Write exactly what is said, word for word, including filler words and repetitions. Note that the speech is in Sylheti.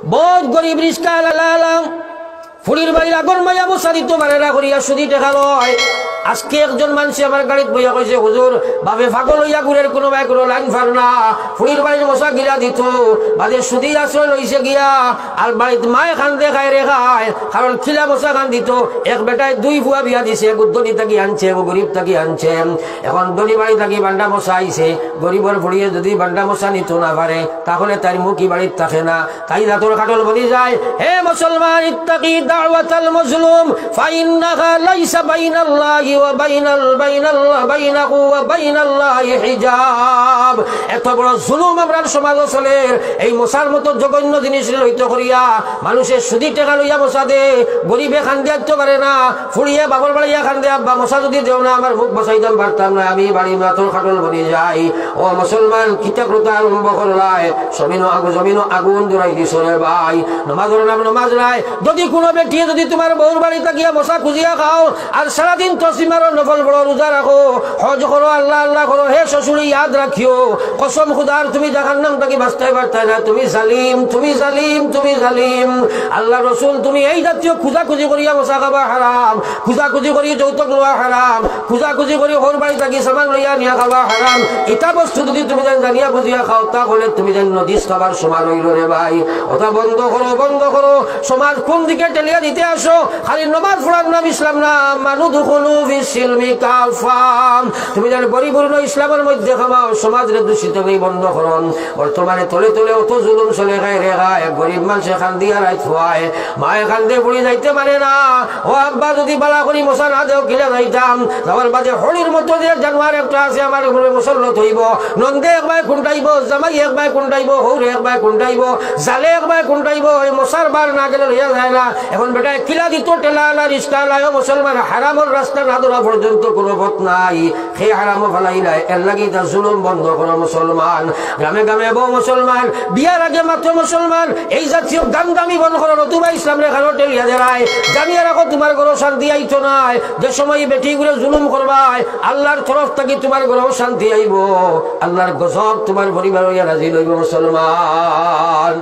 বউত গরিব রিস্কা আলা, ফুড়ির বাড়ির আগর মাইয়া মশা দিতো পারে না করিয়া সুদি টেকা লয়। আজকে একজন মানষে আমার গাড়িত বইয়া কইছে, "হুজুর, বাপে পাগল অইয়া ঘুরের, কুনু বায় কুনু লাইন পার না, ফুড়ির বাড়ির মশা কিলা দিতো, বাদে সুদি আশ্রয় লইছে গিয়া, আর বাড়িত মায় কান্দে খায় রে খায়, কারণ কিলা মশা কান্দিতো, এক বেটায় দুই ফুয়া বিয়া দিছে, এক ধনী থাকি আনছে, এক গরিব থাকি আনছে, এখন ধনী বাড়ি থাকি বান্ডা মশা আইছে, গরিবর ফুড়িয়ে যুদি বান্ডা মশা নিতো না পারে, তাহলে তাইর মুখ ই বাড়িত থাকে না।" তাই জাতর খাটল বনি যায়, হে মুসলমান, ইত্তাকি দাওয়াতাল মাজলুম, ফাইন্নাহা লাইসা বাইনাল্লাহি ওয়া বাইনাল, বাইনাল্লা-, বাইনাহু ওয়া বাইনাল্লাহি হিজাব। এত বড় জুলুম আমরার সমাজো চলের, এই মশার মতো জঘন্য জিনিস লইতে করিয়া, মানুষে সুদি টেকা লইয়া মশা দে, গরিবে কান্দিয়া তো পারে না, ফুড়িয়ে বাপর বাড়িয়া কান্দে, "আব্বা, মশা যুদি দেও না, আমার মুখ বাচাইতাম পারতাম না, আমি বাড়ি মাতর খাটল বনি যাই।" ও মুসলমান, কিতা কথা আরম্ভ করলায়? জমিনো আগু-, জমিনো আগুন ধরাই দিছো রে ভাই। নমাজর নাম নমাজ নাই। যুদি কুনু বেটিয়ে যুদি তুমার বউর বাড়ি থাকিয়া মশা খুজিয়া খাও, আর সারাদিন তসবি মারো, নফল পড়ো, রোজা রাখো, হজ করো, আল্লাহ আল্লাহ করো, হে শ্বশুরে ইয়াদ রাখিও, কসম খুদার তুমি জাহান্নাম থাকি বাচতায় পারতায় না। তুমি জালিম, তুমি জালিম, তুমি জালিম। আল্লাহ রসুল, তুমি এই জাতীয় খুজাখুজি করিয়া মশা খাবা হারাম, খুজাখুজি করি যৌতুক লওয়া হারাম, খুজাখুজি করি হউর বাড়ি থাকি সামান লইয়া নিয়া খাওয়া হারাম। ইতা বস্তু যুদি তুমি যেন জানিয়া বুঝিয়া খাও, তাহলে তুমি যেন নজিস খাবার সমান অইলো রে ভাই। ওটা বন্ধ করো, বন্ধ করো। সমাজ কুন দিকে ঠেলিয়া দিতে আছো? খালি নমাজ পড়ার নাম ইসলাম না। মানু দুখুলু ফি সিলমি কাফা। তুমি যেন পরিপূর্ণ ইসলামর মধ্যে খামাও, সমাজরে দূষিত করি বন্ধ করো। বর্তমানে তলে তলে অত জুলুম চলে খায় রে খায়, গরিব মানষে কান্দিয়া রাইত ফুয়ায়, মায়ে কান্দে ফুড়ি যাইতে পারে না। ও আব্বা, যুদি বালা করি মশা না দেও, কিলা যাইতাম? যাওয়ার বাদে হড়ির মতো যে জানোয়ার একটা আছে, আমার উপরে মুসল্লত অইবো। নন্দে এক বায় কুন্টাইবো, জামাই এক বায় কুন্টাইবো, হউরে এক বায় কুন্টাইবো, জালে এক বায় কুন্টাইবো। এই মশার বার না গেলে লইয়া যায় না। এখন বেটায় কিলা দিতো, ঠেলা আলা, রিস্কা আলা, ও মুসলমান, হারামর রাস্তা না ধরা পর্যন্ত কুনু পথ নাই। হে হারামো ফালাইলায়, এর লাগি ইতা জুলুম বন্ধ করো মুসলমান। গ্রামে গ্রামে বউ মুসলমান, বিয়ার আগে মাত্র মুসলমান, এই জাতীয় গান্দামি বন্ধ করো, নতুবা ইসলামরে খানো ঠেলিয়া দেরায়। জানিয়া রাখো, তুমার ঘরো শান্তি আইতো নায়। যে সময় বেটিগুরে জুলুম করবায়, আল্লাহর তরফ থাকি তুমার ঘরো শান্তি আইবো, আল্লাহর গজব তুমার পরিবার অইয়া নাজিল অইবো মুসলমান।